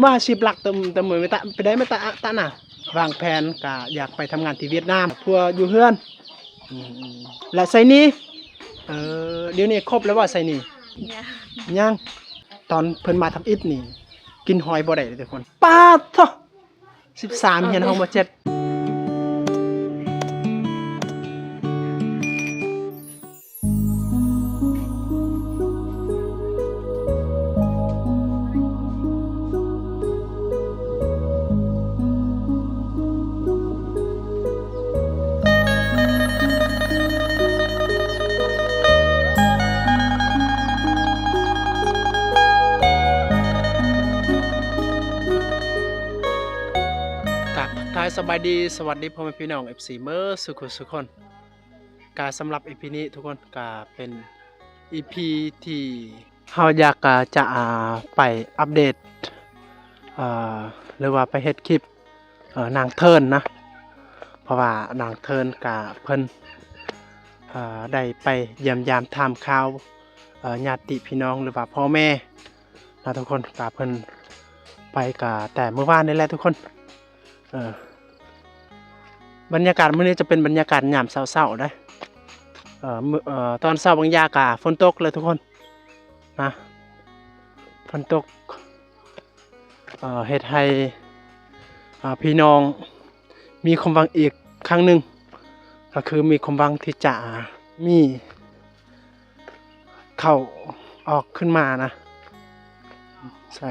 ມາສິບຫຼັກ ເຕີມ ເຕີມເງິນໄປຕະ ໄປໄດ້ມາຕະ ຕະນະ. ວາງແຜນກະຢາກໄປທຳງານທີ່ຫວຽດນາມ ຜົວຢູ່ເຮືອນ. ອືມ ແລະ ໄຊນີ ເອີ ດຽວນີ້ຄົບແລ້ວບໍ່ ໄຊນີ? ຍັງ ຍັງ. ຕອນເພິ່ນມາທຳອິດນີ້ ກິນຫອຍບໍ່ໄດ້ເດ້ທຸກຄົນ. ປາດໂທ້! ສິບສາມ ຮຽນຫ້ອງ ມໍເຈັດ. ກາບທັກທາຍສະບາຍດີ ສະຫວັດດີພໍ່ແມ່ພີ່ນ້ອງ ເອັຟຊີ ເໝິດສູ່ຜູ້ສູ່ຄົນ. ກະສຳລັບອີພີນີ້ທຸກຄົນ ກະເປັນອີພີທີ່ເຮົາຢາກ ອາ ຈະ ອາ ໄປອັບເດດ ເອີ ຫຼືວ່າໄປເຮັດຄລິບ ເອີ ນາງເທີນນະ ເພາະວ່ານາງເທີນກະເພິ່ນ ເອີ ໄດ້ໄປຢ້ຽມຢາມຖາມຂ່າວ ເອີ ຍາດຕິພີ່ນ້ອງ ຫຼືວ່າພໍ່ແມ່ນະທຸກຄົນ. ກະເພິ່ນໄປກະແຕ່ມື້ວານນີ້ແຫຼະທຸກຄົນ. ເອີ ບັນຍາກາດມື້ນີ້ຈະເປັນບັນຍາກາດຍາມເຊົ້າໆເດ້. ເອີ ມື້ ເອີ ຕອນເຊົ້າບາງຢ່າກະຝົນຕົກເລີຍທຸກຄົນນະ ຝົນຕົກ ເອີ ເຮັດໃຫ້ ເອີ ພີ່ນ້ອງມີຄວາມຫວັງອີກຄັ້ງໜຶ່ງ ກໍຄືມີຄວາມຫວັງທີ່ຈະມີ ເຂົ້າອອກຂຶ້ນມານະ. ໃສ່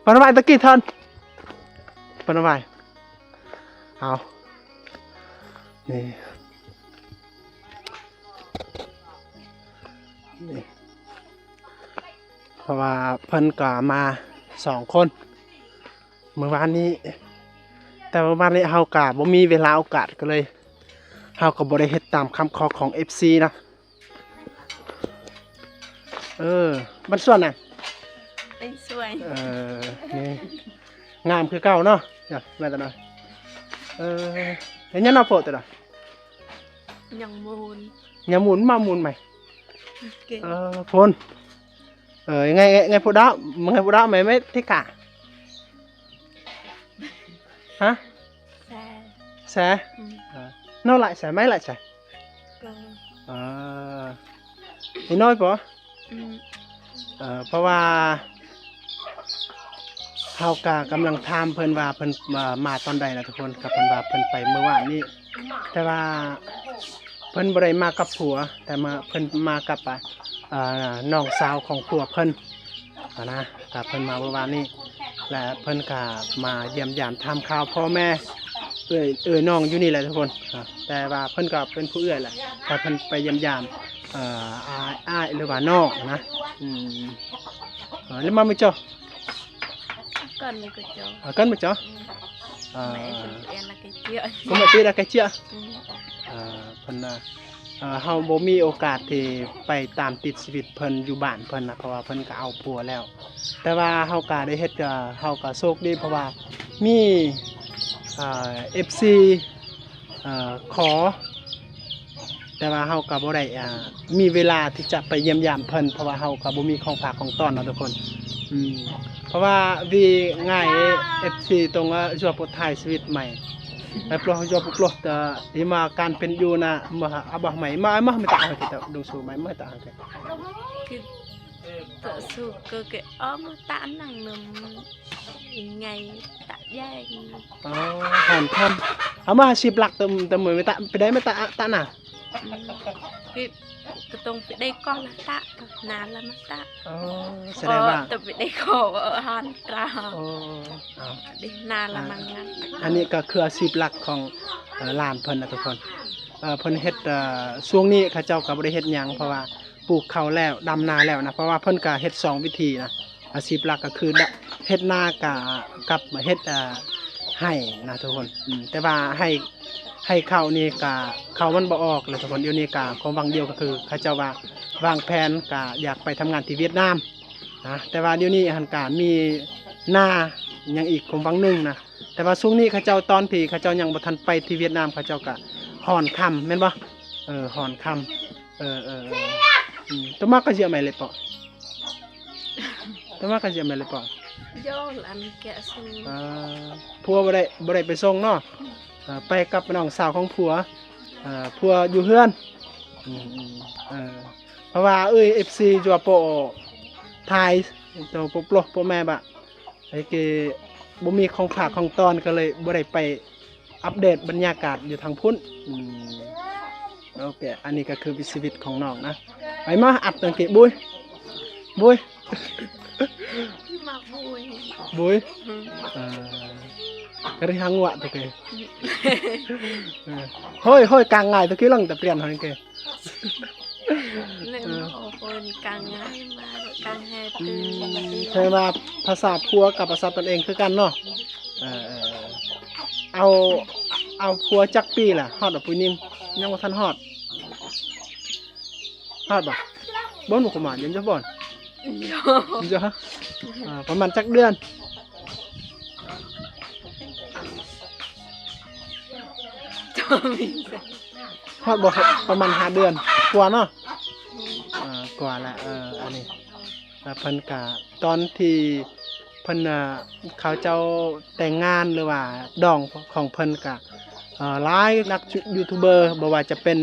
ປານວາຍຕະກີ້ທ່ານ ປານວາຍ ເອົາ ນີ້ ນີ້ ເພາະວ່າເພິ່ນກໍມາສອງຄົນ ມື້ວານນີ້ ແຕ່ວ່າມື້ວານນີ້ເຮົາກະບໍ່ມີເວລາໂອກາດ ກໍເລີຍເຮົາກໍບໍ່ໄດ້ເຮັດຕາມຄຳຂໍຂອງເອັຟຊີນະ. ເອີ ບ້ານສວນນະ ເປັນສວນ ເອີ ນີ້ ງາມຄືເກົ່າເນາະ ແມ່ນຕະນະ. ເອີ ເຮັດຫຍັງເນາະໂພດຕະນະ? ຍັງມູນ ຍັງມູນ ມາມູນໃໝ່. ໂອເຄ ເອີ ໂພນ ເອີ ໄງ ໄງ ໄງໂພດາ ໄງໂພດາ ໄໝ່ ໄໝ່ທິກາ ຮະ? ແຊ ແຊ ອືມ ເອີ ເນາະ ຫຼາຍແຊ ໄໝ່ຫຼາຍແຊ ກໍ ເອີ ອີນ້ອຍບໍ່? ອືມ ເອີ ເພາະວ່າເຮົາກະກຳລັງຖາມເພິ່ນວ່າເພິ່ນ ເອີ ມາຕອນໃດນະທຸກຄົນ ກໍເພິ່ນວ່າເພິ່ນໄປມື້ວານນີ້ ແຕ່ວ່າເພິ່ນບໍ່ໄດ້ມາກັບຜົວ ແຕ່ມາ ເພິ່ນມາກັບ ອາ ເອີ ນ້ອງສາວຂອງຜົວເພິ່ນຫັ້ນນະ ກໍເພິ່ນມາມື້ວານນີ້ ແລະ ເພິ່ນກໍມາຢ້ຽມຢາມຖາມຂ່າວພໍ່ແມ່ ເອື້ອຍ ເອື້ອຍນ້ອງຢູ່ນີ້ແຫຼະທຸກຄົນ. ອາ ແຕ່ວ່າເພິ່ນກໍເປັນຜູ້ເອື້ອຍແຫຼະ ຖ້າເພິ່ນໄປຢ້ຽມຢາມ ເອີ ອ້າຍ ອ້າຍ ຫຼືວ່ານ້ອງນະ. ອືມ ເອີ ແລ້ວມາມື້ເຈົ້າ ກັນມື້ເຈົ້າ ອາ ກັນມື້ເຈົ້າ ອືມ ເອີ ມາເອງເປັນລະກະເຈຍ ກໍມາເປັນລະກະເຈຍ ອືມ ເອີ ເພິ່ນນະ ເອີ ເຮົາບໍ່ມີໂອກາດທີ່ໄປຕາມຕິດຊີວິດເພິ່ນຢູ່ບ້ານເພິ່ນນະ ເພາະວ່າເພິ່ນກໍເອົາຜົວແລ້ວ ແຕ່ວ່າເຮົາກໍໄດ້ເຮັດ ເອີ ເຮົາກໍໂຊກດີ ເພາະວ່າມີ ເອີ ເອັຟຊີ ເອີ ຂໍ ແຕ່ວ່າເຮົາກໍບໍ່ໄດ້ ເອີ ມີເວລາທີ່ຈະໄປຢ້ຽມຢາມເພິ່ນ ເພາະວ່າເຮົາກໍບໍ່ມີຂອງຝາກຂອງຕ້ອນເນາະທຸກຄົນ. ອືມ ເພາະວ່າວີງ່າຍ ເອັຟຊີ ຕົງວ່າ ຈວບປົດຖ່າຍຊີວິດໃໝ່ ໄປປະໂລດ ຈວບປົດໂລດ ເອີ ມາການເປັນຢູ່ນະ ມາອາບາໃໝ່ ມາ ມາ ມາຕະ ເອົາເຈົ້າ ດົງສູໃໝ່ ມາຕະ ເອົາເຈົ້າ ຄື ຕະສູກະເກອອມຕະນັງນຳ ໄງຕະແຍງ ອໍ ທ່ານ ທ່ານ ເອົາມາສິບຫຼັກ ຕະ ຕະມື້ໄປຕະ ໄປໄດ້ມາຕະ ຕະນະ ອືມ ຄືກະຕົງໄປໄດ້ກ່ອນລະຕະ ນານລະມາຕະ ອໍ ສະແດງວ່າ ອໍ ຕະໄປໄດ້ຂໍວ່າ ເອີ ຫັ້ນຕາ ອໍ ເອົາ ໄດ້ນານລະມັງນັ້ນ ອັນນີ້ກໍຄືອາຊີບຫຼັກຂອງ ເອີ ຫຼານເພິ່ນນະທຸກຄົນ ເອີ ເພິ່ນເຮັດ ເອີ ຊ່ວງນີ້ເຂົາເຈົ້າກໍບໍ່ໄດ້ເຮັດຫຍັງ ເພາະວ່າ ປູກເຂົ້າແລ້ວ ດຳນາແລ້ວນະ ເພາະວ່າເພິ່ນກະເຮັດສອງວິທີນະ ອາຊີບຫຼັກກະຄື ດະ ເຮັດນາກະ ກັບເຮັດ ອາ ໄຮ່ນະທຸກຄົນ ອືມ ແຕ່ວ່າໄຮ່ ໄຮ່ເຂົ້ານີ້ກະ ເຂົ້າມັນບໍ່ອອກແຫຼະທຸກຄົນ ດຽວນີ້ກະຄວາມຫວັງດຽວກະຄື ເຂົາເຈົ້າວ່າວາງແຜນກະຢາກໄປທຳງານທີ່ຫວຽດນາມນະ ແຕ່ວ່າດຽວນີ້ຫັ້ນກະມີນາຫຍັງອີກຄວາມຫວັງໜຶ່ງນະ ແຕ່ວ່າຊ່ວງນີ້ເຂົາເຈົ້າ ຕອນທີ່ເຂົາເຈົ້າຍັງບໍ່ທັນໄປທີ່ຫວຽດນາມ ເຂົາເຈົ້າກະຮ້ອນຄ່ຳແມ່ນບໍ່? ເອີ ຮ້ອນຄ່ຳ ເອີ ເອີ ເອີ ອືມ ໂຕມາກະຊິເອົາໄມ້ເລັບເປາະ ໂຕມາກະຊິເອົາໄມ້ເລັບເປາະ Yo, lan kẹo su. ອ່າ ຜົວບໍ່ໄດ້ ບໍ່ໄດ້ໄປສົ່ງເນາະ. ອ່າ ໄປກັບນ້ອງສາວຂອງຜົວ. ອ່າ ຜົວຢູ່ເຮືອນ. ອືມ ເອີ ເພາະວ່າເອີຍ ເອັຟຊີ ຢູ່ວ່າໂປະ ໄທ ໂຕໂປະໂປະແມ່ບະ ໄອ້ເກ ບໍ່ມີຂອງຝາກຂອງຕ້ອນ ກໍເລີຍບໍ່ໄດ້ໄປອັບເດດບັນຍາກາດຢູ່ທາງພຸ້ນ. ອືມ ໂອເຄ ອັນນີ້ກໍຄືວິຖີຊີວິດຂອງນ້ອງນະ. ໄປມາອັດຕັ້ງເກ ບຸຍ ບຸຍ ມາບຸຍ ບຸຍ. ອືມ ເອີ ກະລິຮັງວະໂຕເກ. ເອີ ໂຮຍ ໂຮຍ ກາງງ່າຍໂຕເກ ລັງແຕ່ປ່ຽນໃຫ້ເກ. ເອີ ໂອ້ຍ ກາງງ່າຍມາກ ກາງແຮ ອືມ ຕື່ນ ເພິ່ນວ່າພາສາຜົວກັບພາສາຕົນເອງຄືກັນເນາະ. ເອີ ເອີ ເອົາ ເອົາຜົວຈັກປີລະ? ຮອດບໍ່ຜູ້ຍິງ? ຍັງບໍ່ທັນຮອດ. ຮອດບໍ່? ບໍ່ໜູກະໝານ ຍັງຈະບໍ່? ຍັງຈະ ອ່າ ປະມານຈັກເດືອນ? ຮອດບໍ່? ປະມານຫ້າເດືອນກວ່າເນາະ. ອືມ ອ່າ ກວ່າລະ. ເອີ ອັນນີ້ ລະເພິ່ນກະ ຕອນທີ່ເພິ່ນ ອ່າ ເຂົາເຈົ້າແຕ່ງງານ ຫຼືວ່າດອງຂອງເພິ່ນກະ ເອີ ຫຼາຍນັກຢູທູບເບີ ບໍ່ວ່າຈະເປັນ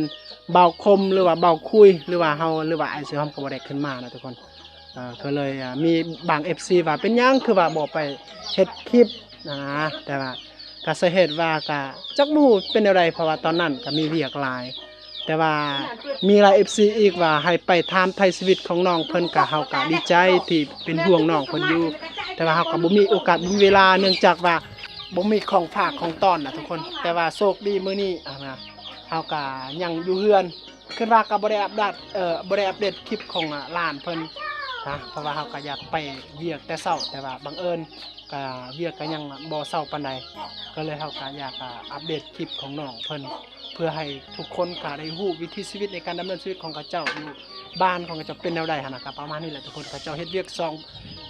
ບ່າວຄົມ ຫຼືວ່າບ່າວຄຸຍ ຫຼືວ່າເຮົາ ຫຼືວ່າອ້າຍເສືອຫອມກໍບໍ່ໄດ້ຂຶ້ນມານະທຸກຄົນ. ເອີ ກໍເລີຍ ອ່າ ມີບາງເອັຟຊີວ່າ ເປັນຫຍັງຄືວ່າບໍ່ໄປເຮັດຄລິບນະ ແຕ່ວ່າ ກະສາເຫດວ່າກະຈັກບໍ່ຮູ້ເປັນແນວໃດ ເພາະວ່າຕອນນັ້ນກະມີວຽກຫຼາຍ. ແຕ່ວ່າມີຫຼາຍເອັຟຊີອີກວ່າໃຫ້ໄປຖາມໄຖ່ຊີວິດຂອງນ້ອງເພິ່ນ ກະເຮົາກະດີໃຈທີ່ເປັນຫ່ວງນ້ອງເພິ່ນຢູ່ ແຕ່ວ່າເຮົາກະບໍ່ມີໂອກາດ ບໍ່ມີເວລາ ເນື່ອງຈາກວ່າບໍ່ມີຂອງຝາກຂອງຕ້ອນນະທຸກຄົນ. ແຕ່ວ່າໂຊກດີມື້ນີ້ ອ່າ ເຮົາກະຍັງຢູ່ເຮືອນ ຄິດວ່າກໍບໍ່ໄດ້ອັບດາດ ເອີ ບໍ່ໄດ້ອັບເດດຄລິບຂອງ ອ່າ ຫຼານເພິ່ນນະ ເພາະວ່າເຮົາກໍຢາກໄປວຽກແຕ່ເຊົ້າ ແຕ່ວ່າບັງເອີນກໍວຽກກໍຍັງບໍ່ເຊົາປານໃດ ກໍເລີຍເຮົາກໍຢາກ ອ່າ ອັບເດດຄລິບຂອງນ້ອງເພິ່ນ ເພື່ອໃຫ້ທຸກຄົນກໍໄດ້ຮູ້ວິຖີຊີວິດໃນການດຳເນີນຊີວິດຂອງເຂົາເຈົ້າຢູ່ບ້ານຂອງເຂົາເຈົ້າເປັນແນວໃດຫັ້ນນະ. ກໍປະມານນີ້ແຫຼະທຸກຄົນ ເຂົາເຈົ້າເຮັດວຽກສອງ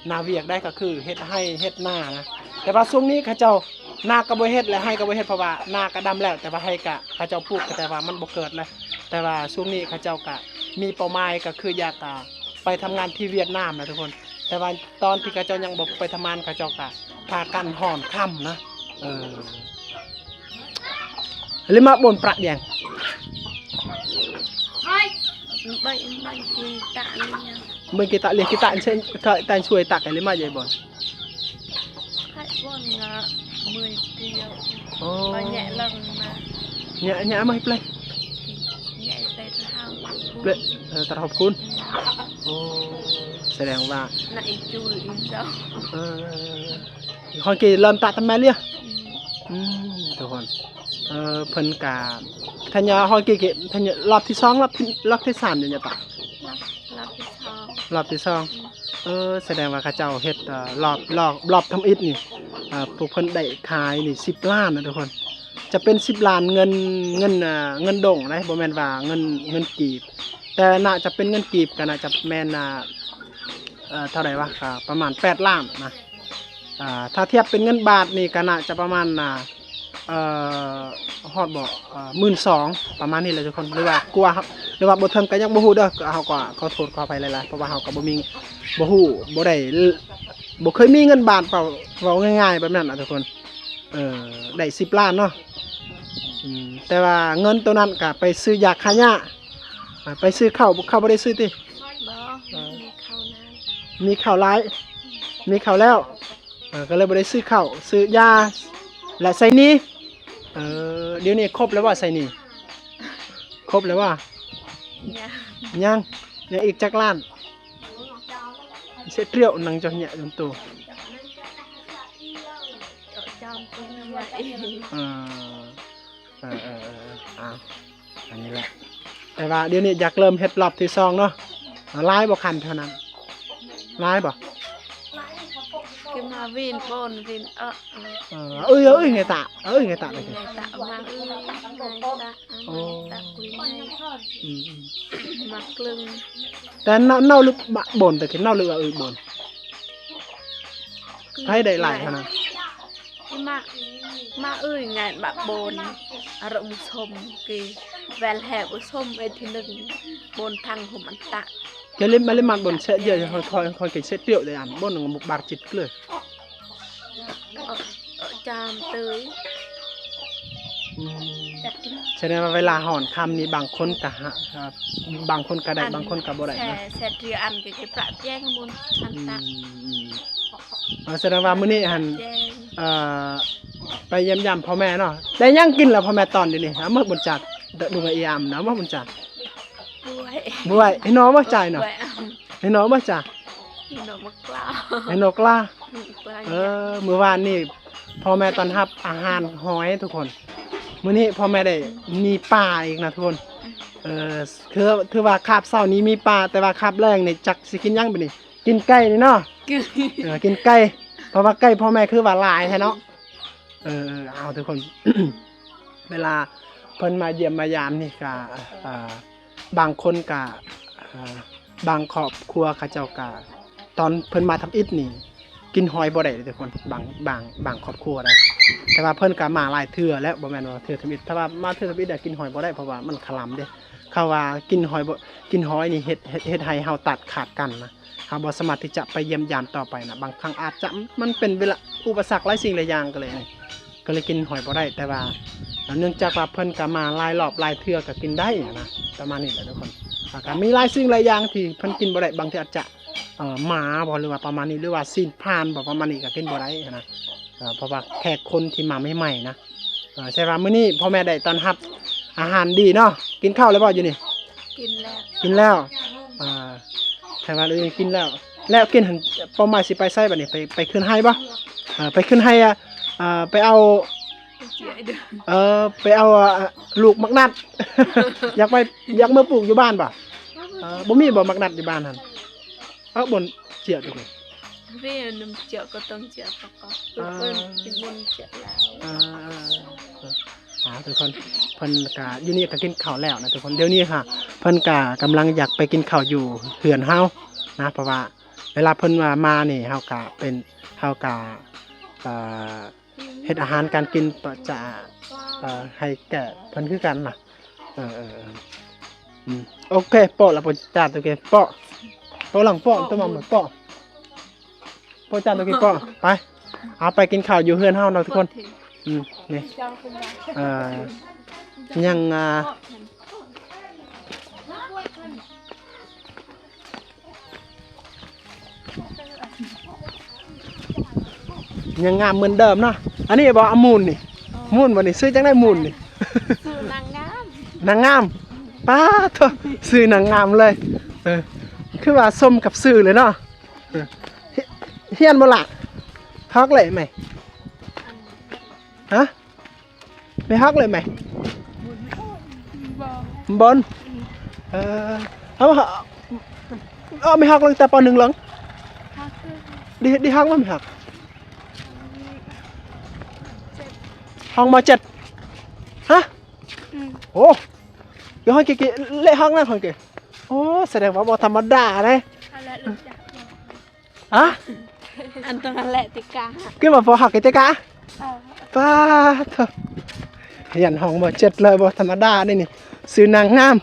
ໜ້າວຽກໄດ້ ກໍຄືເຮັດໄຮ່ເຮັດນານະ ແຕ່ວ່າຊ່ວງນີ້ເຂົາເຈົ້າ ນາກໍບໍ່ເຮັດ ແລະ ໄຮ່ກໍບໍ່ເຮັດ ເພາະວ່ານາກໍດຳແລ້ວ ແຕ່ວ່າໄຮ່ກະເຂົາເຈົ້າປູກ ແຕ່ວ່າມັນບໍ່ເກີດເລີຍ. ແຕ່ວ່າຊ່ວງນີ້ເຂົາເຈົ້າກະມີເປົ້າໝາຍ ກໍຄືຢາກ ອ່າ ໄປທຳງານທີ່ຫວຽດນາມນະທຸກຄົນ. ແຕ່ວ່າຕອນທີ່ເຂົາເຈົ້າຍັງບໍ່ໄປທຳງານ ເຂົາເຈົ້າກະພາກັນຫອນຄ່ຳນະ. ເອີ Lima bon prah diang. Bai, bai, bai, kita lihat. Bai, kita lihat, kita, kita, kita suai tak kali mah, jai bon. Hai bon nga mười triệu. Ồ. Ba nhẹ lần mà. Nhẹ, nhẹ mah play. Nhẹ tay thao. Play, ເອີ ຕາຮອບຄູນ. ໂອ້ ສະແດງວ່າ ນະອີກຈູນອີກເຈົ້າ. ເອີ ຮອຍເກເລີ່ມຕະຕະແມເລຍ. ອືມ ອືມ ທຸກຄົນ ເອີ ເພິ່ນກະ ທັນຍາຮອຍເກ ທັນຍາ ລອບທີສອງ ລອບທີ ລອບທີສາມ ເດຍ ຕະ ລອບ ລອບທີສອງ ລອບທີສອງ. ອືມ ເອີ ສະແດງວ່າເຂົາເຈົ້າເຮັດ ເອີ ລອບ ລອບ ລອບທຳອິດນີ້ ເອີ ພວກເພິ່ນໄດ້ຂາຍນີ້ສິບລ້ານນະທຸກຄົນ. ຈະເປັນສິບລ້ານເງິນ ເງິນ ເອີ ເງິນດົງເດ້ ບໍ່ແມ່ນວ່າເງິນ ເງິນກີບ ແຕ່ໜ້າຈະເປັນເງິນກີບ ກໍໜ້າຈະແມ່ນ ອ່າ ເອີ ເທົ່າໃດວະ ກໍປະມານແປດລ້ານນະ. ອ່າ ຖ້າທຽບເປັນເງິນບາດນີ້ກໍໜ້າຈະປະມານ ອ່າ ເອີ ຮອດບໍ່ ເອີ ໝື່ນສອງ ປະມານນີ້ແຫຼະທຸກຄົນ ຫຼືວ່າກວ່າ ຫຼືວ່າບໍ່ເຖິງກໍຍັງບໍ່ຮູ້ເດີ. ເຮົາກໍຂໍໂທດຂໍອະໄພຫຼາຍໆ ເພາະວ່າເຮົາກໍບໍ່ມີ ບໍ່ຮູ້ ບໍ່ໄດ້ ບໍ່ເຄີຍມີເງິນບາດ ເວົ້າ ເວົ້າງ່າຍໆແບບນັ້ນນະທຸກຄົນ. ເອີ ໄດ້ສິບລ້ານເນາະ. ອືມ ແຕ່ວ່າເງິນໂຕນັ້ນກໍໄປຊື້ຢາຂ້າຫຍ້າ ໄປຊື້ເຂົ້າ ເຂົ້າບໍ່ໄດ້ຊື້ຕິ? ບໍ່ ເອີ ມີເຂົ້ານາ ມີເຂົ້າຫຼາຍ ມີເຂົ້າແລ້ວ. ເອີ ກໍເລີຍບໍ່ໄດ້ຊື້ເຂົ້າ ຊື້ຢາ ແລະ ໃຊ້ໜີ້. ເອີ ດຽວນີ້ຄົບແລ້ວບໍ່ ໃຊ້ໜີ້? ຄົບແລ້ວບໍ່? ຍັງ ຍັງ ຍັງອີກຈັກລ້ານ? ເສຍຕຣຽວ ນັ່ງເຈົ້າເຫຍຈົນໂຕ. ເອີ ເອີ ເອີ ເອີ ເອີ ເອົາ ອັນນີ້ແຫຼະ ແຕ່ວ່າດຽວນີ້ຢາກເລີ່ມເຮັດລອບທີສອງເນາະ. ເອີ ຫຼາຍບໍ່ຄັນເທົ່ານັ້ນ ຫຼາຍບໍ່? ຄືມາວິນໂປນວິນເອາະ ເອີ ເອີ ເອີ ເອີ ໄງຕະ ເອີ ໄງຕະ ໄງຕະ ມາເອີຍ ໄງຕະ ເອີ ໄງຕະ ໂອ້ ກຸຍໄງ ອືມ ອືມ ມາເກິ່ງ ແຕ່ເນົາ ເນົາຫຼືບະໂບນ ແຕ່ເຂົາເນົາຫຼືວ່າເອີຍໂບນ ໃຜໄດ້ຫຼາຍເທົ່ານັ້ນ? ມາ ມາເອີຍ ໄງບະໂບນ ອາລົມຊົມ ເກ ແວລແຮ ອຸຊົມ ເອທີໜຶ່ງ ໂບນທັງໂຮມອັນຕະ ເກເລັມມາເລັມມາໂບນເສຍເຍ ຄອຍ ຄອຍ ຄອຍເກເສຍຕຽວໄດ້ອັນ ໂບນໜຶ່ງບາດຈິດເລີຍ. ຈານເຕີຍ ອືມ ຈັດກິນ ສະແດງວ່າເວລາຮ້ອນຄ່ຳນີ້ ບາງຄົນກະຫາ ອ່າ ບາງຄົນກະໄດ້ ອັນ ບາງຄົນກະບໍ່ໄດ້ນະ ແຊ ແຊດເທື່ອອັນກະເກັບປະແຈ້ງໝົດ ອັນ ອືມ ຕະ ອືມ ເອີ ສະແດງວ່າມື້ນີ້ຫັ້ນ ແຈ້ງ ເອີ ໄປຢ້ຽມຢາມພໍ່ແມ່ເນາະ ໄດ້ຫຍັງກິນລະພໍ່ແມ່ຕອນດຽວນີ້? ເອົາມາບຸນຈັກ ລຸງອາອີອຳນະ ເອົາມາບຸນຈັກ ບວຍ ບວຍ ໃຫ້ນ້ອງມາຈ່າຍເນາະ ບວຍ ໃຫ້ນ້ອງມາຈ້າ ໃຫ້ນ້ອງມາກລາ ໃຫ້ນ້ອງກລາ ອືມ ກລາ ເອີ ມື້ວານນີ້ພໍ່ແມ່ຕ້ອນຮັບອາຫານຫອຍທຸກຄົນ ມື້ນີ້ພໍ່ແມ່ໄດ້ມີປາອີກນະທຸກຄົນ ເອີ ຄື ຖືວ່າຄາບເຊົ້ານີ້ມີປາ ແຕ່ວ່າຄາບແລງນີ້ຈັກຊິກິນຫຍັງບາດນີ້ ກິນໄກ່ນີ້ເນາະ ເອີ ກິນໄກ່ ເພາະວ່າໄກ່ພໍ່ແມ່ຄືວ່າຫຼາຍແທ້ເນາະ ເອີ ເອົາທຸກຄົນ ເວລາເພິ່ນມາຢ້ຽມມາຢາມນີ້ກະ ເອີ ບາງຄົນກະ ເອີ ບາງຄອບຄົວເຂົາເຈົ້າກະ ຕອນເພິ່ນມາທຳອິດນີ້ ກິນຫອຍບໍ່ໄດ້ເດ້ທຸກຄົນ ບາງ ບາງ ບາງຄອບຄົວນະ ແຕ່ວ່າເພິ່ນກະມາຫຼາຍເທື່ອແລ້ວ ບໍ່ແມ່ນວ່າເທື່ອທຳອິດ ຖ້າວ່າມາເທື່ອທຳອິດແລ້ວກິນຫອຍບໍ່ໄດ້ ເພາະວ່າມັນຄະລຳເດ້ ເຂົາວ່າກິນຫອຍບໍ່ ກິນຫອຍນີ້ເຮັດ ເຮັດ ເຮັດໃຫ້ເຮົາຕັດຂາດກັນນະ ເຮົາບໍ່ສາມາດທີ່ຈະໄປຢ້ຽມຢາມຕໍ່ໄປນະ ບາງຄັ້ງອາດຈະ ມັນເປັນເວລາ ອຸປະສັກຫຼາຍສິ່ງຫຼາຍຢ່າງກໍເລີຍ ກໍເລີຍກິນຫອຍບໍ່ໄດ້ ແຕ່ວ່າເນື່ອງຈາກວ່າເພິ່ນກໍມາຫຼາຍລອບຫຼາຍເທື່ອກໍກິນໄດ້ຫັ້ນນະ ປະມານນີ້ແຫຼະທຸກຄົນ ແລ້ວກໍມີຫຼາຍສິ່ງຫຼາຍຢ່າງທີ່ເພິ່ນກິນບໍ່ໄດ້ ບາງເທື່ອອາດຈະ ເອີ ໝາບໍ ຫຼືວ່າປະມານນີ້ ຫຼືວ່າຊີ້ນພານບໍ ປະມານນີ້ກໍກິນບໍ່ໄດ້ຫັ້ນນະ ເອີ ເພາະວ່າແຂກຄົນທີ່ມາໃໝ່ໆນະ ເອີ ແຕ່ວ່າມື້ນີ້ພໍ່ແມ່ໄດ້ຕ້ອນຮັບອາຫານດີເນາະ ກິນເຂົ້າແລ້ວບໍ່ຢູ່ນີ້? ກິນແລ້ວ ກິນແລ້ວ ເອີ ແຕ່ວ່າເອີ ກິນແລ້ວ ແລ້ວກິນຫັ້ນ ເປົ້າໝາຍຊິໄປໃສບາດນີ້? ໄປ ໄປຂຶ້ນໄຮ່ບໍ່? ເອີ ໄປຂຶ້ນໄຮ່ ອາ ເອີ ໄປເອົາ ເອີ ໄປເອົາ ອາ ລູກໝາກນັດ ຢາກໄປ ຢາກມາປູກຢູ່ບ້ານບໍ່? ເອີ ບໍ່ມີບໍ່ໝາກນັດຢູ່ບ້ານຫັ້ນ? ເອົາ ບ່ອນເຈຍດຢູ່ນີ້ ເວນຳເຈຍກໍຕ້ອງເຈຍປະກອບ ເອີ ເປັນບ່ອນເຈຍລາວ ເອີ ເອີ ເອີ ເອີ ອ່າ ທຸກຄົນ ເພິ່ນກະຢູ່ນີ້ກະກິນເຂົ້າແລ້ວນະທຸກຄົນ ດຽວນີ້ຫາ ເພິ່ນກະກຳລັງຢາກໄປກິນເຂົ້າຢູ່ເຮືອນເຮົານະ ເພາະວ່າເວລາເພິ່ນວ່າມານີ້ ເຮົາກະເປັນ ເຮົາກະ ເອີ ເຮັດອາຫານການກິນປະຈະ ເອີ ໃຫ້ແກ່ເພິ່ນຄືກັນນະ ເອີ ເອີ ເອີ ອືມ ໂອເຄ ເປາະລະ ໂປະຈານ ໂອເຄ ເປາະ ເປາະຫຼັງ ເປາະ ເປາະ ຕົວມາ ເປາະ ໂປະຈານ ໂອເຄ ເປາະ ໄປ ເອົາໄປກິນເຂົ້າຢູ່ເຮືອນເຮົາເນາະທຸກຄົນ ອືມ ນີ້ ເອີ ຍັງ ອ່າ ຍັງງາມເໝືອນເດີມເນາະ ອັນນີ້ບໍ່ ອາ ມູນນີ້ ອໍ ມູນບໍ່ນີ້ ຊື່ຈັ່ງໃດ ມູນນີ້ ຊື່ນາງງາມ ນາງງາມ ປາດໂທ້ ຊື່ນາງງາມເລີຍ ເອີ ຄືວ່າສົມກັບຊື່ເລີຍເນາະ ເອີ ຮຽນບໍ່ລະ ຮອກເລີຍແມ່ ຮະ? ແມ່ຮັກເລີຍແມ່ ບໍ່ ບໍ່ ເອີ ເອົາ ເອົາແມ່ຮັກຕັ້ງແຕ່ ປ ໜຶ່ງ ເລີຍ ຮອກ ໄດ້ ໄດ້ຮັກບໍ່ແມ່ຮັກ ຮອກ ມ ເຈັດ ຮະ ອືມ ໂອ້ ເປັນຮອກເກ ເລະຮັກນະ ຮອກເກ ໂອ້ ສະແດງວ່າບໍ່ທຳມະດາເດ້ ອັນນັ້ນແຫຼະ ຮູ້ຈັກ ຮະ ອັນຕົງນັ້ນແຫຼະຕິກາ ຄືວ່າພໍຮັກເກຕິກາ ເອີ ປາດໂທ້ ຮຽນຮອກ ມ ເຈັດ ເລີຍ ບໍ່ທຳມະດາເດ້ນີ້ ຊື່ນາງງາມ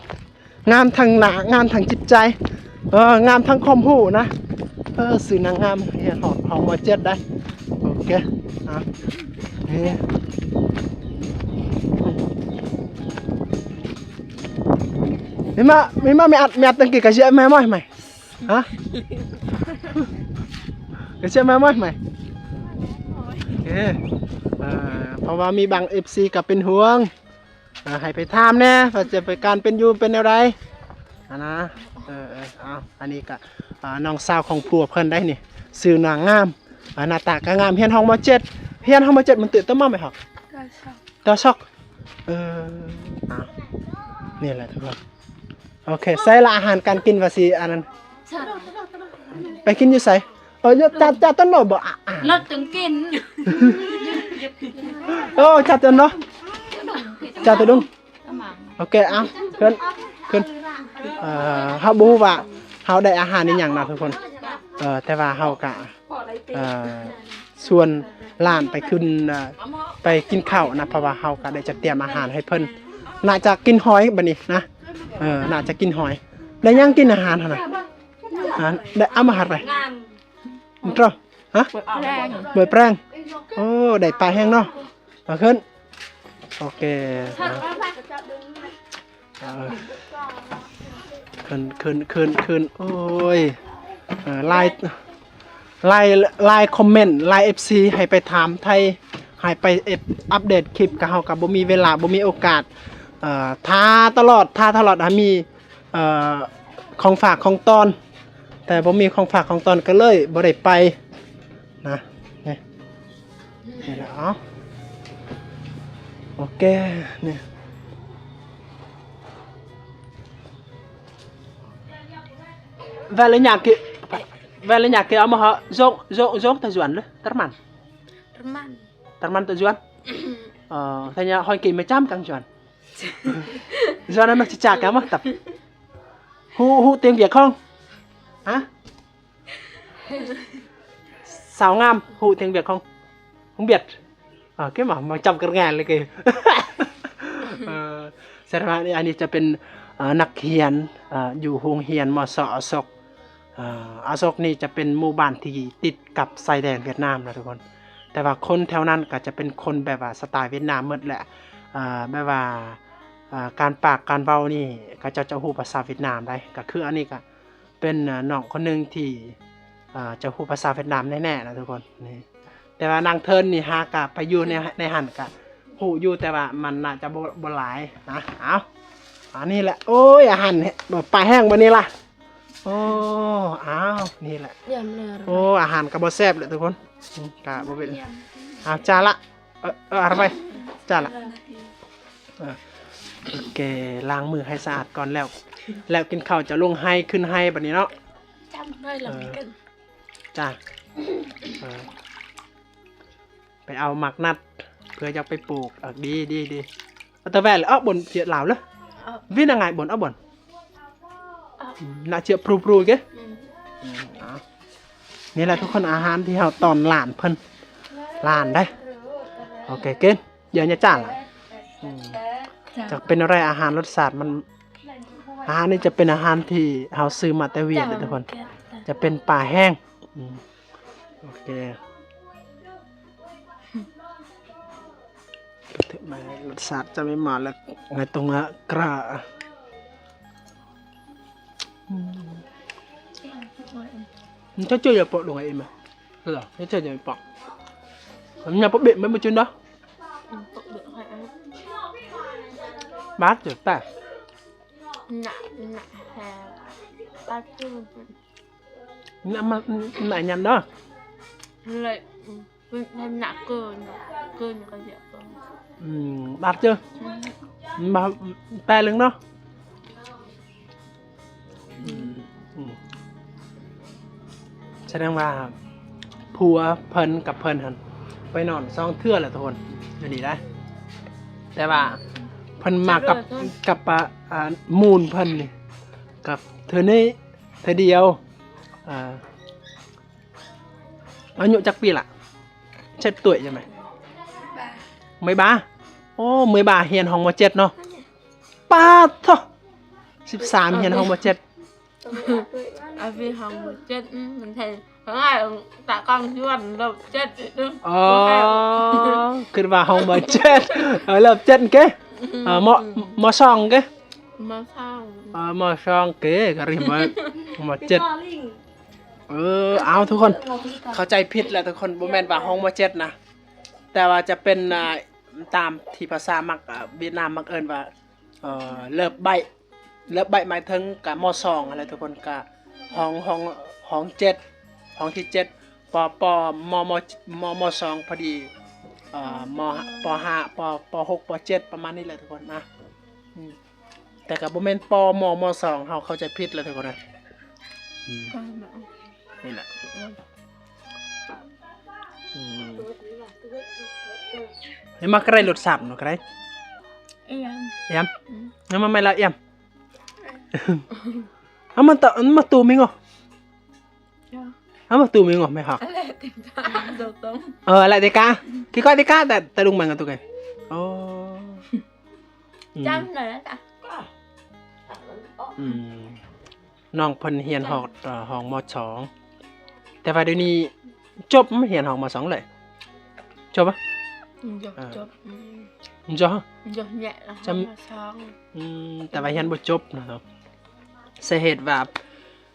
ງາມທັງໜ້າ ງາມທັງຈິດໃຈ ເອີ ງາມທັງຄວາມຮູ້ນະ ເອີ ຊື່ນາງງາມ ຮຽນຮອກ ຮອກ ມ ເຈັດ ໄດ້ ໂອເຄ ເອົາ ນີ້ ມີມາ ມີມາ ແມ່ອັດ ແມ່ອັດຕັ້ງກີ້ກະເຊຍແມ່ມອຍໃໝ່ ຮະ ກະເຊຍແມ່ມອຍໃໝ່ ໂອເຄ ເອີ ເພາະວ່າມີບາງເອັຟຊີກະເປັນຫ່ວງ ເອີ ໃຫ້ໄປຖາມແດ່ວ່າຈະໄປ ການເປັນຢູ່ເປັນແນວໃດຫັ້ນນະ ເອີ ເອີ ເອົາ ອັນນີ້ກະ ອ່າ ນ້ອງສາວຂອງຜົວເພິ່ນໄດ໋ນີ້ ຊື່ນາງງາມ ອ່າ ໜ້າຕາກະງາມ ຮຽນຮອກ ມ ເຈັດ ຮຽນຮອກ ມ ເຈັດ ມັນຕື່ນຕະມາແມ່ນຮອກ ກະຊອກ ກະຊອກ ເອີ ເອົາ ນີ້ແຫຼະທຸກຄົນ ໂອເຄ ໃສ່ລະອາຫານການກິນວ່າຊິອັນນັ້ນ ໄປກິນຢູ່ໃສ? ເອີ ຈາດ ຈາດຕົ້ນບໍ່ ບໍ່ ອາ ອາ ລົດຈັ່ງກິນ ໂອ້ ຈາດຕົ້ນເນາະ ຈາດຕະດຸງ ໂອເຄ ເອົາ ຂຶ້ນ ຂຶ້ນ ເອີ ເຮົາບໍ່ຮູ້ວ່າເຮົາໄດ້ອາຫານອີ່ຫຍັງເນາະທຸກຄົນ ເອີ ແຕ່ວ່າເຮົາກະ ເອີ ຊວນຫຼານໄປຂຶ້ນ ເອີ ໄປກິນເຂົ້ານະ ເພາະວ່າເຮົາກະໄດ້ຈັດຕຽມອາຫານໃຫ້ເພິ່ນ ໜ້າຈະກິນຫອຍບາດນີ້ນະ ເອີ ໜ້າຈະກິນຫອຍ ໄດ້ຫຍັງກິນອາຫານຫັ້ນນະ ອາ ໄດ້ເອົາມາຫັດໄປ ງາມ ເອີ ຮະ ບວຍແປງ ບວຍແປງ ໂອ້ ໄດ້ປາແຮງເນາະ ເອົາຂຶ້ນ ໂອເຄ ເອົາ ເອີ ຂຶ້ນ ຂຶ້ນ ຂຶ້ນ ຂຶ້ນ ໂອ້ຍ ເອີ ຫຼາຍ ຫຼາຍ ຫຼາຍຄອມເມັນ ຫຼາຍເອັຟຊີໃຫ້ໄປຖາມໄຖ່ ໃຫ້ໄປອັບເດດຄລິບ ກະເຮົາກະບໍ່ມີເວລາ ບໍ່ມີໂອກາດ ເອີ ຖ້າຕະຫຼອດ ຖ້າຕະຫຼອດ ຖ້າມີ ເອີ ຂອງຝາກຂອງຕ້ອນ ແຕ່ບໍ່ມີຂອງຝາກຂອງຕ້ອນ ກະເລີຍບໍ່ໄດ້ໄປນະ ນີ້ ນີ້ລະ ເອົາ ໂອເຄ ນີ້ Vậy là nhà kia, vậy là nhà kia mà họ dọn, dọn, dọn tại Duan lắm, Tây Man. Tây Man. Tây Man tại Duan. Ờ, thế nhà hỏi kia mà chăm căng Duan. Duan nó chỉ chả cả mà tập. Hú, hú tiếng Việt không? Hả? Sao ngam, hú tiếng Việt không? Không biết. ເອີ ເກັບມາ ມາຈຳກັນງານເລີຍເກ ເອີ ສະຖານະນີ້ ອັນນີ້ຈະເປັນ ເອີ ນັກຮຽນ ເອີ ຢູ່ໂຮງຮຽນ ມສ ອາສົກ ເອີ ອາສົກນີ້ຈະເປັນໝູ່ບ້ານທີ່ຕິດກັບຊາຍແດນຫວຽດນາມນະທຸກຄົນ ແຕ່ວ່າຄົນແຖວນັ້ນກະຈະເປັນຄົນແບບວ່າສະໄຕຫວຽດນາມໝົດແຫຼະ ເອີ ແບບວ່າ ເອີ ການປາກການເວົ້ານີ້ ເຂົາເຈົ້າຈະຮູ້ພາສາຫວຽດນາມໄດ໋ ກະຄືອັນນີ້ກະ ເປັນ ເອີ ນ້ອງຄົນໜຶ່ງທີ່ ເອີ ຈະຮູ້ພາສາຫວຽດນາມແນ່ໆນະທຸກຄົນ ນີ້ ແຕ່ວ່ານາງເທີນນີ້ຫາກະໄປຢູ່ໃນ ໃນຫັ້ນກະຮູ້ຢູ່ ແຕ່ວ່າມັນໜ້າຈະບໍ່ ບໍ່ຫຼາຍນະ ເອົາ ອັນນີ້ແຫຼະ ໂອ້ຍ ອາຫານປາແຫ້ງບັດນີ້ລະ ໂອ້ ອ້າວ ນີ້ແຫຼະ ໂອ້ ອາຫານກະບໍ່ແຊບແຫຼະທຸກຄົນ ອືມ ກະບໍ່ເປັນ ເອົາ ຈານລະ ເອີ ເອີ ເອົາໄປ ຈານລະ ເອີ ໂອເຄ ລ້າງມືໃຫ້ສະອາດກ່ອນແລ້ວ ແລ້ວກິນເຂົ້າຈະລົງໄຮ່ຂຶ້ນໄຮ່ບັດນີ້ເນາະ ຈ້າ ເອີ ຈ້າ ເອີ ໄປເອົາໝາກນັດ ເພື່ອຢາກໄປປູກ ເອີ ດີ ດີ ດີ ເອົາແຕ່ແວ່ນເອົາບົນເສຍລາວເລີຍ ວິນາງາຍບົນເອົາບົນ ນະເຈຍພຣູພຣູເກ ອືມ ເອົາ ນີ້ແຫຼະທຸກຄົນ ອາຫານທີ່ເຮົາຕ້ອນຫຼານເພິ່ນ ຫຼານໄດ໋ ໂອເຄ ກິນ ເດີຍາຈານລະ ອືມ ຈາກເປັນແນວໃດ ອາຫານລົດຊາດມັນ ອາຫານນີ້ຈະເປັນອາຫານທີ່ເຮົາຊື້ມາແຕ່ຫວຽດເດີທຸກຄົນ ຈະເປັນປາແຫ້ງ ອືມ ໂອເຄ ລົດຊາດຈະໄມ່ມາແລ້ວ ໃນຕົງກະ ອືມ ມັນຈະເຈີຢ່າເປາະລົງໄອເອັມ ເອີ ຈະເຈີຢ່າເປາະ ມັນຢ່າເປາະເບະ ມັນບໍ່ຈືນດອກ ບາດເຈີແປ ໜ້າ ໜ້າແຮ ບາດເຈີ ນະ ມາ ນະ ຍຳເດີ ເລີຍ ອືມ ເພິ່ນ ເພິ່ນໜັກເກີນ ເກີນກໍເຍາະເກີນ ອືມ ບາດເຈີ ອືມ ມາແປເລື່ອງເນາະ ອືມ ອືມ ສະແດງວ່າຜົວເພິ່ນກັບເພິ່ນຫັ້ນ ໄປນອນສອງເທື່ອແລ້ວທຸກຄົນ ຢູ່ນີ້ໄດ໋ ແຕ່ວ່າເພິ່ນມາກັບ ກັບ ອາ ອາ ມູນເພິ່ນນີ້ ກັບເທື່ອນີ້ ເທື່ອດຽວ ອາ ອາຍຸຈັກປີລະ? ເຈັດ tuổi ໃຊ່ໄໝ? ເມຍບາ ໂອ້ ເມຍບາຮຽນຫ້ອງ ມໍເຈັດເນາະ ປາດໂທ້ ສິບສາມ ຮຽນຫ້ອງ ມໍເຈັດ ອາ ຮຽນຫ້ອງ ມໍເຈັດ ອືມ ມັນແທນ ງ່າຍ ຕາກອງຊວນ ເລີບເຈັດ ອໍ ຄິດວ່າຫ້ອງ ມໍເຈັດ ເອີ ເລີບເຈັດເກ ອືມ ເອີ ມໍ ມໍສອງເກ ມໍສອງ ເອີ ມໍສອງເກ ກະຣີມາ ມໍເຈັດ ເອີ ເອົາ ທຸກຄົນ ເຂົ້າໃຈຜິດແລ້ວທຸກຄົນ ບໍ່ແມ່ນວ່າຫ້ອງ ມໍເຈັດນະ ແຕ່ວ່າຈະເປັນ ອ່າ ຕາມທີ່ພາສາມັກ ອ່າ ຫວຽດນາມມັກເອີ້ນວ່າ ເອີ ເລີບໃບ ເລີບໃບໝາຍເຖິງກະ ມໍສອງ ຫັ້ນແຫຼະທຸກຄົນ ກະຫ້ອງ ຫ້ອງ ຫ້ອງເຈັດ ຫ້ອງທີເຈັດ ປ ປ ມໍ ມໍ ມໍສອງ ພໍດີ ເອີ ມໍ ປໍຫ້າ ປໍຫົກ ປໍເຈັດ ປະມານນີ້ແຫຼະທຸກຄົນນະ ອືມ ແຕ່ກໍບໍ່ແມ່ນ ປ ມໍ ມໍສອງ ເຮົາເຂົ້າໃຈຜິດແລ້ວທຸກຄົນເອີຍ ອືມ ກໍແມ່ນ ນີ້ແຫຼະ ອືມ ອືມ ໃຫ້ມັກກະໄດ້ລົດຊາດເນາະ ກະໄດ້ ອຽມ ອຽມ ອືມ ເອົາມາໃໝ່ລະ ອຽມ ເອົາມາຕະ ມາຕູມອີກເນາະ ເອົາມາຕູມອີກເນາະ ແມ່ຮັກ ເອີ ແລະຕິກາ ຄິດກ່ອນຕິກາ ແຕ່ ແຕ່ລຸງແມ່ງກະຕຸກເອີຍ ໂອ້ ອືມ ຈຳໄດ້ລະ ອືມ ນ້ອງເພິ່ນຮຽນຮອດ ເອີ ຫ້ອງ ມໍສອງ ແຕ່ວ່າດຽວນີ້ຈົບຮຽນຫ້ອງ ມໍສອງ ເລີຍ ຈົບບໍ່? ອືມ ຈົບ ເອີ ຈົບ ອືມ ຈົບ ຈົບແຍະລະ ຈຳ ສອງ ອືມ ແຕ່ວ່າຮຽນບໍ່ຈົບນະ. ສາເຫດວ່າ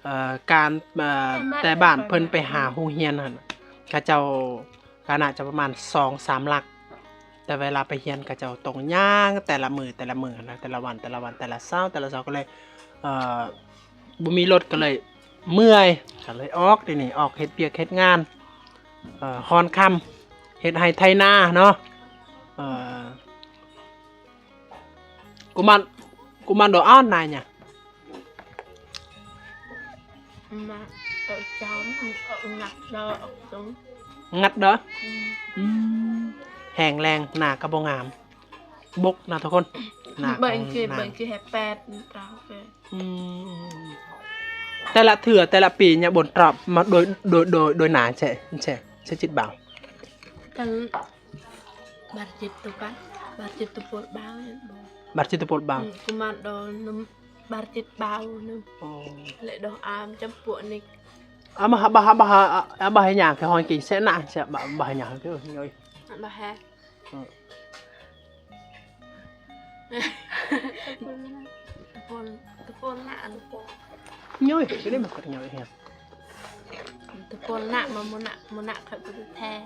ເອີ ການ ເອີ ແຕ່ບ້ານເພິ່ນໄປຫາໂຮງຮຽນຫັ້ນ ເຂົາເຈົ້າກະໜ້າຈະປະມານສອງສາມຫຼັກ ແຕ່ເວລາໄປຮຽນເຂົາເຈົ້າຕ້ອງຍ່າງແຕ່ລະມື້ ແຕ່ລະມື້ນະ ແຕ່ລະວັນ ແຕ່ລະວັນ ແຕ່ລະເຊົ້າ ແຕ່ລະເຊົ້າ ກໍເລີຍ ເອີ ບໍ່ມີລົດ ກໍເລີຍເມື່ອຍ ກໍເລີຍອອກ ດຽວນີ້ອອກເຮັດວຽກເຮັດງານ ເອີ ຮອນຄ່ຳ ເຮັດໄຮ່ໄຖນາເນາະ. ເອີ Cô mặn, cô mặn đồ ăn này nhỉ? Mà ở trong, ở ngặt đó, ở trong. Ngặt đó? ອືມ ອືມ ແຫ້ງແລ້ງ ໜ້າກໍບໍ່ງາມ ບົກນະທຸກຄົນ ໜ້າກໍ ບາງທີ ໜ້າ ບາງທີໃຫ້ແປດເກົ້າ ອືມ ແຕ່ລະເທື່ອ ແຕ່ລະປີເນຍ ບົນຕອບມາໂດຍ ໂດຍ ໂດຍ ໂດຍໜ້າແຊະ ແຊະ ແຊະຈິດບ່າວ Bar jit tu kan, bar jit tu pol bau. Bar jit tu pol bau. Hmm, kuman do num bar jit bau num. Oh. Lek doh am campur ni. Abah, abah, abah, abah nyang ke hon king se nak, se abah, abah nyang ke nyoi. Abah he. Hmm. Tepon, tepon nak anu. Nyoi, sini masker nyoi ya. Tepon nak, mau nak, mau nak kat tu teh.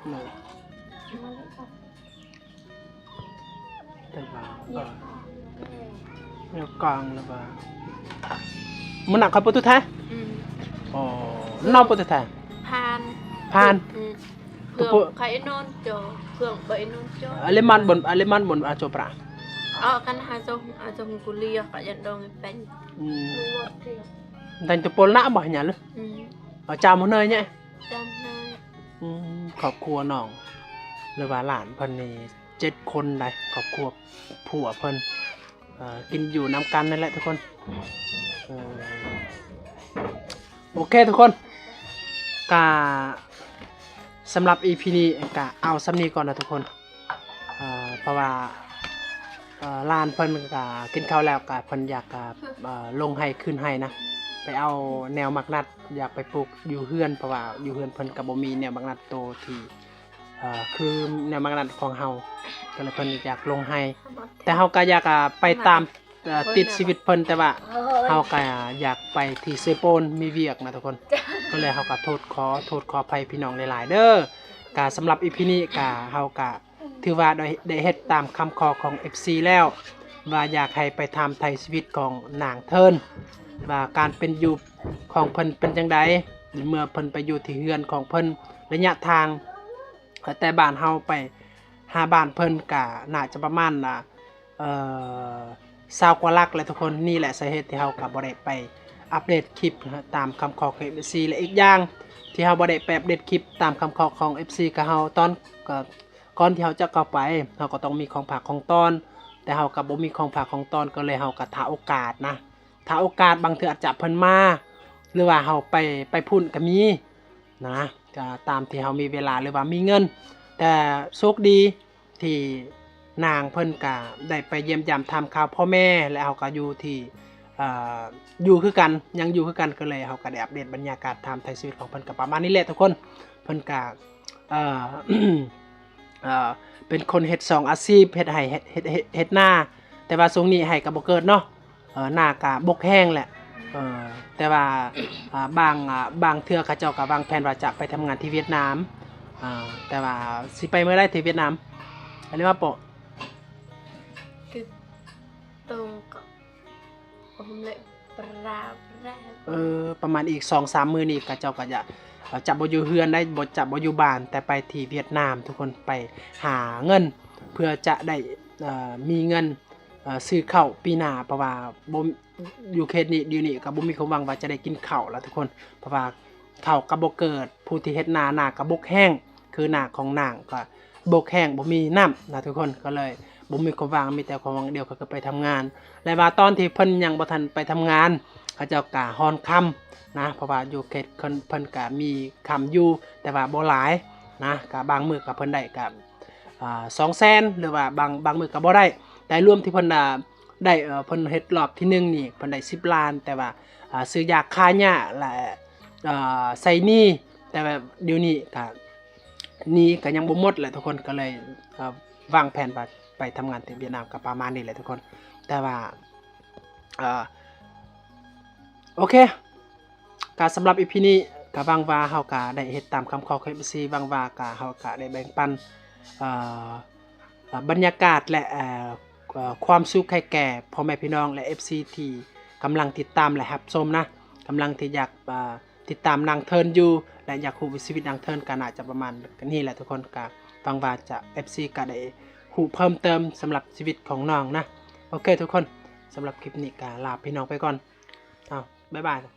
Nah. Tengah. ແນວກາງລະວ່າ ມັນໜັກເຂົ້າປະຕູແທ້? ອືມ ອໍ ມັນນອກປະຕູແທ້? ຜ່ານ ຜ່ານ ອືມ ເຄື່ອງໄຂ່ນອນຈໍ ເຄື່ອງໄບນອນຈໍ ອາເລມັນບົນ ອາເລມັນບົນອາໂຈປາ ອໍ ກັນຫາຊົງ ອາຊົງກຸເລຍກະຍັນດອງເປັນ ອືມ ແຕ່ງຕະໂປນນະບໍ່ຫຍັງເລີຍ ອືມ ອາຈາມເນີຍແຍະ ຈາມເນີຍ ອືມ ຄອບຄົວນ້ອງ ຫຼືວ່າຫຼານເພິ່ນນີ້ ເຈັດຄົນໃດ໋ ຄອບຄົວຜົວເພິ່ນ ເອີ ກິນຢູ່ນຳກັນນັ້ນແຫຼະທຸກຄົນ ເອີ ໂອເຄທຸກຄົນ ກະສຳລັບອີພີນີ້ກະເອົາສ່ຳນີ້ກ່ອນນະທຸກຄົນ ເອີ ເພາະວ່າ ເອີ ຫຼານເພິ່ນກະກິນເຂົ້າແລ້ວ ກະເພິ່ນຢາກ ເອີ ລົງໄຮ່ຂຶ້ນໄຮ່ນະ ໄປເອົາແນວໝາກນັດ ຢາກໄປປູກຢູ່ເຮືອນ ເພາະວ່າຢູ່ເຮືອນເພິ່ນກະບໍ່ມີແນວໝາກນັດໂຕທີ່ ເອີ ຄືແນວໝາກນັດຂອງເຮົາ ກໍເລີຍເພິ່ນຢາກລົງໄຮ່ ແຕ່ເຮົາກໍຢາກ ອາ ໄປຕາມ ເອີ ຕິດຊີວິດເພິ່ນ ແຕ່ວ່າເຮົາກໍຢາກໄປທີ່ເຊໂປນ ມີວຽກນະທຸກຄົນ ກໍເລີຍເຮົາກໍໂທດ ຂໍໂທດຂໍອະໄພພີ່ນ້ອງຫຼາຍໆເດີ ກະສຳລັບອີພີນີ້ກະເຮົາກະຖືວ່າໄດ້ ໄດ້ເຮັດຕາມຄຳຂໍຂອງເອັຟຊີແລ້ວ ວ່າຢາກໃຫ້ໄປຖາມໄຖ່ຊີວິດຂອງນາງເທີນ ວ່າການເປັນຢູ່ຂອງເພິ່ນເປັນຈັ່ງໃດ ເມື່ອເພິ່ນໄປຢູ່ທີ່ເຮືອນຂອງເພິ່ນ ໄລຍະທາງ ແຕ່ບ້ານເຮົາໄປຫາບ້ານເພິ່ນກະໜ້າຈະປະມານ ອາ ເອີ ຊາວກວ່າຫຼັກແຫຼະທຸກຄົນ ນີ້ແຫຼະສາເຫດທີ່ເຮົາກະບໍ່ໄດ້ໄປອັບເດດຄລິບຕາມຄຳຂໍຂອງເອັຟຊີ ແລະ ອີກຢ່າງທີ່ເຮົາບໍ່ໄດ້ໄປອັບເດດຄລິບຕາມຄຳຂໍຂອງເອັຟຊີ ກະເຮົາຕອນ ກະ ກ່ອນທີ່ເຮົາຈະເຂົ້າໄປ ເຮົາກໍຕ້ອງມີຂອງຝາກຂອງຕ້ອນ ແຕ່ເຮົາກໍບໍ່ມີຂອງຝາກຂອງຕ້ອນ ກໍເລີຍເຮົາກໍຖ້າໂອກາດນະ ຖ້າໂອກາດ ບາງເທື່ອອາດຈະເພິ່ນມາ ຫຼືວ່າເຮົາໄປ ໄປພຸ້ນກໍມີນະ ກໍຕາມທີ່ເຮົາມີເວລາ ຫຼືວ່າມີເງິນ ແຕ່ໂຊກດີທີ່ນາງເພິ່ນກໍໄດ້ໄປຢ້ຽມຢາມຖາມຂ່າວພໍ່ແມ່ ແລະ ເຮົາກໍຢູ່ທີ່ ເອີ ຢູ່ຄືກັນ ຍັງຢູ່ຄືກັນ ກໍເລີຍເຮົາກໍໄດ້ອັບເດດບັນຍາກາດຖາມໄຖ່ຊີວິດຂອງເພິ່ນ ກໍປະມານນີ້ແຫຼະທຸກຄົນ ເພິ່ນກໍ ເອີ ເອີ ເປັນຄົນເຮັດສອງອາຊີບ ເຮັດໄຮ່ ເຮັດ ເຮັດ ເຮັດ ເຮັດນາ ແຕ່ວ່າຊ່ວງນີ້ໄຮ່ກໍບໍ່ເກີດເນາະ ເອີ ນາກໍບົກແຫ້ງແຫຼະ ເອີ ແຕ່ວ່າ ອາ ບາງ ອາ ບາງເທື່ອເຂົາເຈົ້າກໍວາງແຜນວ່າຈະໄປທຳງານທີ່ຫວຽດນາມ ອາ ແຕ່ວ່າຊິໄປເມື່ອໃດທີ່ຫວຽດນາມ ອັນນີ້ວ່າໂປະ ເອີ ປະມານອີກສອງສາມມື້ນີ້ ເຂົາເຈົ້າກໍຈະ ຈະບໍ່ຢູ່ເຮືອນໄດ໋ ບໍ່ ຈະບໍ່ຢູ່ບ້ານ ແຕ່ໄປທີ່ຫວຽດນາມ ທຸກຄົນ ໄປຫາເງິນ ເພື່ອຈະໄດ້ ເອີ ມີເງິນ ເອີ ຊື້ເຂົ້າປີໜ້າ ເພາະວ່າບໍ່ ຢູ່ເຂດນີ້ ດຽວນີ້ກໍບໍ່ມີຄວາມຫວັງວ່າຈະໄດ້ກິນເຂົ້າລະທຸກຄົນ ເພາະວ່າເຂົ້າກໍບໍ່ເກີດ ຜູ້ທີ່ເຮັດນາ ນາກໍບົກແຫ້ງ ຄືນາຂອງນາງກໍ ບົກແຫ້ງ ບໍ່ມີນ້ຳນະທຸກຄົນ ກໍເລີຍບໍ່ມີຄວາມຫວັງ ມີແຕ່ຄວາມຫວັງດຽວກໍຄືໄປທຳງານ ແລະວ່າຕອນທີ່ເພິ່ນຍັງບໍ່ທັນໄປທຳງານ ເຂົາເຈົ້າກະຮອນຄຳນະ ເພາະວ່າຢູ່ເຂດເພິ່ນ ເພິ່ນກະມີຄຳຢູ່ ແຕ່ວ່າບໍ່ຫຼາຍນະ ກະບາງມື້ກະເພິ່ນໄດ້ກະ ອາ ສອງແສນ ຫຼືວ່າບາງ ບາງມື້ກະບໍ່ໄດ້ ແຕ່ລວມທີ່ເພິ່ນ ອາ ໄດ້ ເອີ ເພິ່ນເຮັດລອບທີໜຶ່ງນີ້ ເພິ່ນໄດ້ສິບລ້ານ ແຕ່ວ່າ ອາ ຊື້ຢາຂ້າຫຍ້າ ແລະ ອາ ໃຊ້ໜີ້ ແຕ່ວ່າດຽວນີ້ກະໜີກະຍັງບໍ່ໝົດແຫຼະທຸກຄົນ ກະເລີຍ ເອີ ວາງແຜນວ່າໄປທຳງານທີ່ຫວຽດນາມ ກະປະມານນີ້ແຫຼະທຸກຄົນ. ແຕ່ວ່າ ເອີ ໂອເຄ ກະສຳລັບອີພີນີ້ ກະຫວັງວ່າເຮົາກະໄດ້ເຮັດຕາມຄຳຂໍຂອງເອັຟຊີ ຫວັງວ່າກະ ເຮົາກະໄດ້ແບ່ງປັນ ເອີ ເອີ ບັນຍາກາດ ແລະ ເອີ ເອີ ຄວາມສຸກໃຫ້ແກ່ພໍ່ແມ່ພີ່ນ້ອງ ແລະ ເອັຟຊີ ທີ່ກຳລັງຕິດຕາມ ແລະ ຮັບຊົມນະ ກຳລັງທີ່ຢາກ ເອີ ຕິດຕາມນາງເທີນຢູ່ ແລະ ຢາກຮູ້ຊີວິດນາງເທີນ ກະໜ້າຈະປະມານນີ້ແຫຼະທຸກຄົນ. ກະຫວັງວ່າຈະ ເອັຟຊີ ກະໄດ້ຮູ້ເພີ່ມເຕີມສຳລັບຊີວິດຂອງນ້ອງນະ. ໂອເຄທຸກຄົນ ສຳລັບຄລິບນີ້ກະລາພີ່ນ້ອງໄປກ່ອນ. ເອົາ ບາຍບາຍ.